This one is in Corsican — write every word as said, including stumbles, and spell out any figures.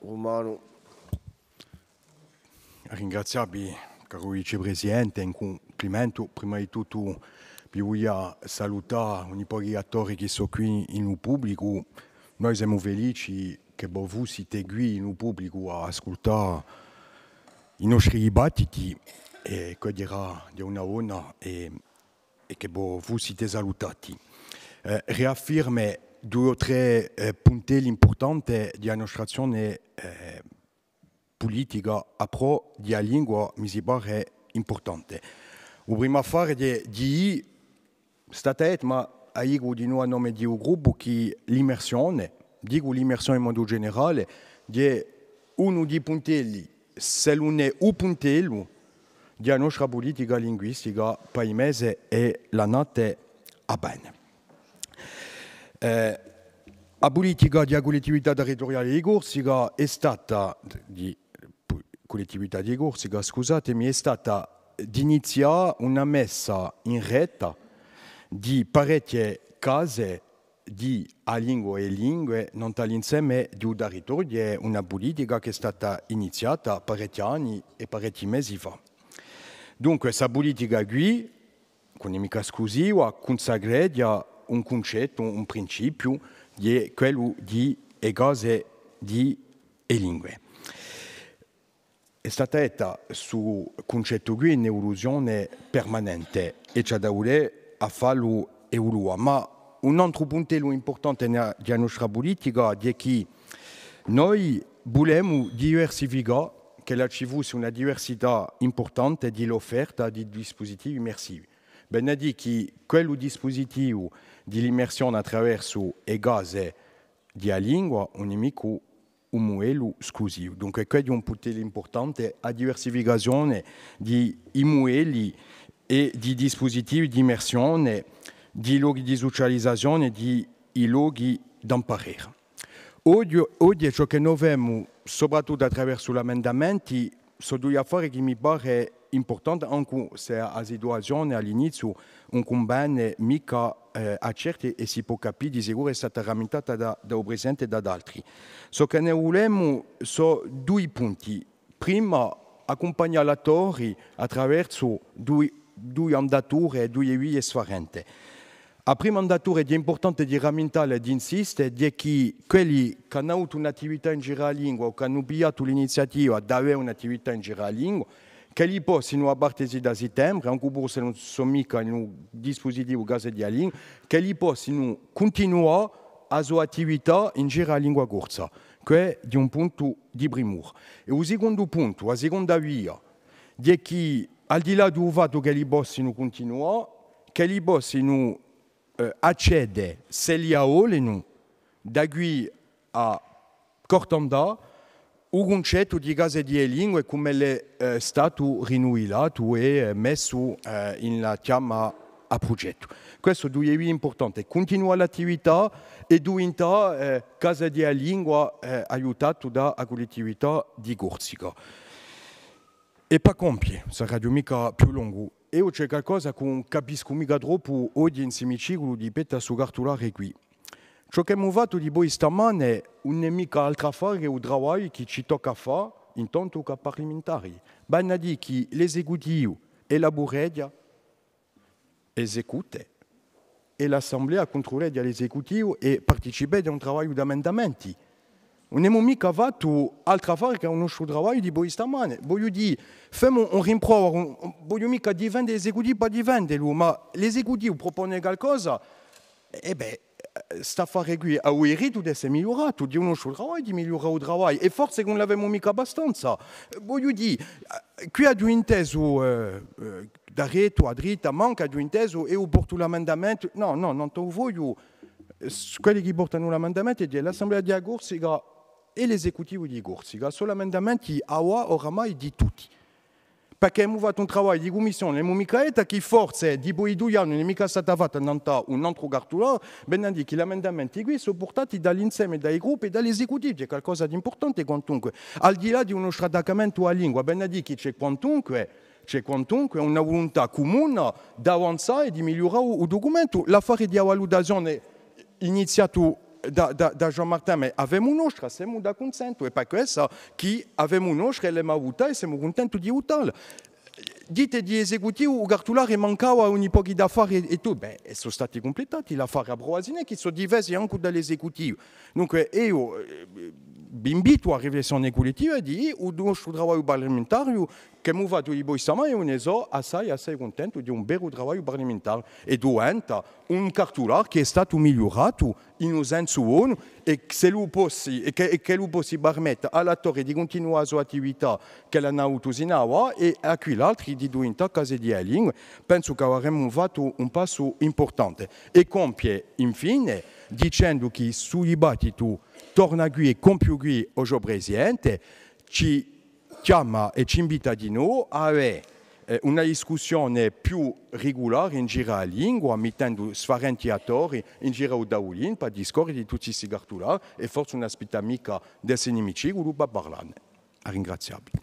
Rumanu. Ringrazià vi, caru vicepresidente, in cumplimentu, prima di tuttu, vi vulia salutà un pocu d'attori chì sò quì in u publicu. Noi semu felici chì vo fussite quì in u publicu à ascultà i nostri dibattiti, è quì era di una bona è, è chì vo fussite salutati. Eh, riaffirme dui o trè, eh, puntelli impurtanti di a nostra azzione, eh, pulitica à prò di a lingua, mi si pare impurtante. U primu affare hè di, di, stata detta, ma a dicu dinù à nome di u gruppu, chì l'immersione, dicu l'immersione in modu generale, hè unu di i puntelli, s'ellu ùn hè u puntellu, di a nostra pulitica linguistica pà i mesi è l'annate à vene. Eh, a pulitica di a Cullettività Territuriale di Corsica hè stata, di, pu-, Cullettività di Corsica, scusatemi, hè stata d'inizià una messa in reta di parechje case di a lingua è lingue, nant'à l'inseme di u tarritoriu, hè una pulitica chì hè stata iniziata parechji anni è parechji mesi fà. Dunque, sta pulitica quì, chì ùn hè micca esclusiva, cunsacreghja un cuncettu, un principiu, hè quellu di e case di e lingue. Hè stata detta stu cuncettu quì in evoluzione permanente è ci hà da vulè à fallu evoluà. Ma un antru puntellu impurtante di a nostra pulitica hè chì noi vulemu diversificà, ch'ella ci fussi una diversità impurtante di l'offerta di dispusitivi immersivi. Vene à dì chì quellu dispusitivu di l'immersione à traversu e case di a lingua ùn hè micca un mudellu sclusivu. Dunque, quessu hè un puntellu impurtante, a diversificazione di i mudelli è di i dispusitivi d'immersione, di i lochi di sucializazione, di i lochi d'amparera. Oghje, oghje ciò chì no femu, soprattuttu à traversu l'amendamenti, sò dui affari chì mi pare impurtanti, ancu s'è a situazione à l'iniziu ùn cunvene micca, eh, à certi, è si pò capì, di sicuru hè stata ramintata da, da u Presidente è da d'altri. Ciò chì no vulemu sò dui punti. Prima, accumpagnà l'attori à traversu dui, dui andature è dui vie sfarente. A prima andatura, hè impurtante di ramintalla è d'insiste, hè chì quelli chì anu avutu un'attività in giru à a lingua o chì anu pigliatu l'iniziativa d'avè un'attività in giru à a lingua, ch'elli possinu, à partesi da sittembre, ancu puru s'elli ùn sò micca in u dispusitivu Case di a Lingua, ch'elli possinu cuntinuà a so attività in giru à a lingua corsa. Què hè un puntu di primura. È u sicondu puntu, a siconda via, hè chì, al di là di u fattu ch'elli possinu cuntinuà, ch'elli possinu eh, accede, s'elli a volenu, da quì à cortu andà, u cuncettu di case di e lingue cum'ellu hè, eh, statu rinuvilatu è, eh, messu, eh, in a chjama à prugettu. Questu hè impurtante, cuntinuà l'attività è diventà, eh, casa di a lingua, eh, aiutatu da a Cullettività di Corsica. È pà compie, saraghju micca più longu, eiu ci hè calcosa chì ùn capiscu micca troppu oghje in simiciculu di pettu à stu cartulare quì. Ciò ch'emu fattu dipoi stamane ùn hè micca altru affare chè u travagliu chì ci tocca à fà, intantu chè parlimentari. Vene à dì chì l'esecutivu elabureghja, esecute, è l'Assemblea cuntrulleghja l'esecutivu è participeghja à un travagliu d'amendamenti. Ùn emu micca fattu altru affare chè u nostru travagliu dipoi stamane. Vogliu dì, femu un rimprovaru, ùn, ùn vogliu micca difende l'esecutivu pà difendelu, ma l'esecutivu prupone calcosa, è bè, st'affare quì hà u dirittu d'esse migliuratu, hè u nostru travagliu di migliurà u travagliu, è forse chì ùn l'avemu micca abbastanza. Vogliu dì, quì aghju intesu, eh, eh, daretu, à dritta, à manca, aghju intesu, eiu portu l'amendamentu. Nò, nò, ùn t'o vogliu, eh, quelli chì portanu l'amendamentu hè l'Assemblea di a Corsica è l'esecutivu di Corsica. Sò l'amendamenti avà oramai di tutti. Perchè emu fattu un travagliu di cummissione, emu micca dettu chì forse dipoi dui anni ùn hè micca stata fatta nant'à un antru cartulare, vene à dì chì l'amendamenti quì sò purtati da l'inseme di i gruppi è da l'esecutivu, hè calcosa d'impurtante quantunque. Al di là di u nostru attaccamentu à a lingua, vene à dì chì ci hè quantunque, ci hè quantunque una vuluntà cumuna d'avanzà è di migliurà u, u ducumentu. L'affare di a valutazione iniziatu da, da, da Jean-Martin, ma avemu nostra, semu d'accunsentu, è per quessa chì avemu nostra è l'emu vutata è semu cuntentu di vutalla. Dite di esecutivu, u cartulare mancava un pocu d'affari è, è tuttu, bè, è sò stati cumpletati l'affari, a prova si n'hè chì sò difesi ancu da l'esecutivu. Dunque, eiu, eh, vi invitu à a riflessione cullettiva di u nostru travagliu parlamentariu, ch'emu fattu dipoi stamane, eiu ne sò assai, assai cuntentu di un veru travagliu parlamentare è duventa un cartulare chì hè statu migliuratu in un sensu bonu è chì lu possi, è chì, è chì lu possi permette à l'attori di cuntinuà a so attività ch'elli anu avutu sin'avà è à quill'altri di duventà case di a lingua, pensu ch'avaremu fattu un passu impurtante. È compie, infine, dicendu chì stu dibattitu torna quì è compiu quì, o sgiò Presidente, ci chjama è ci invita di novu à avè, eh, una discussione più rigulare in giru à a lingua, mittendu sfarenti attori in giru à u tavulinu, pà discorre di tutti sti cartulari, è forse ùn aspittà micca da stu emiciculu pà parlanne. À ringrazià vi.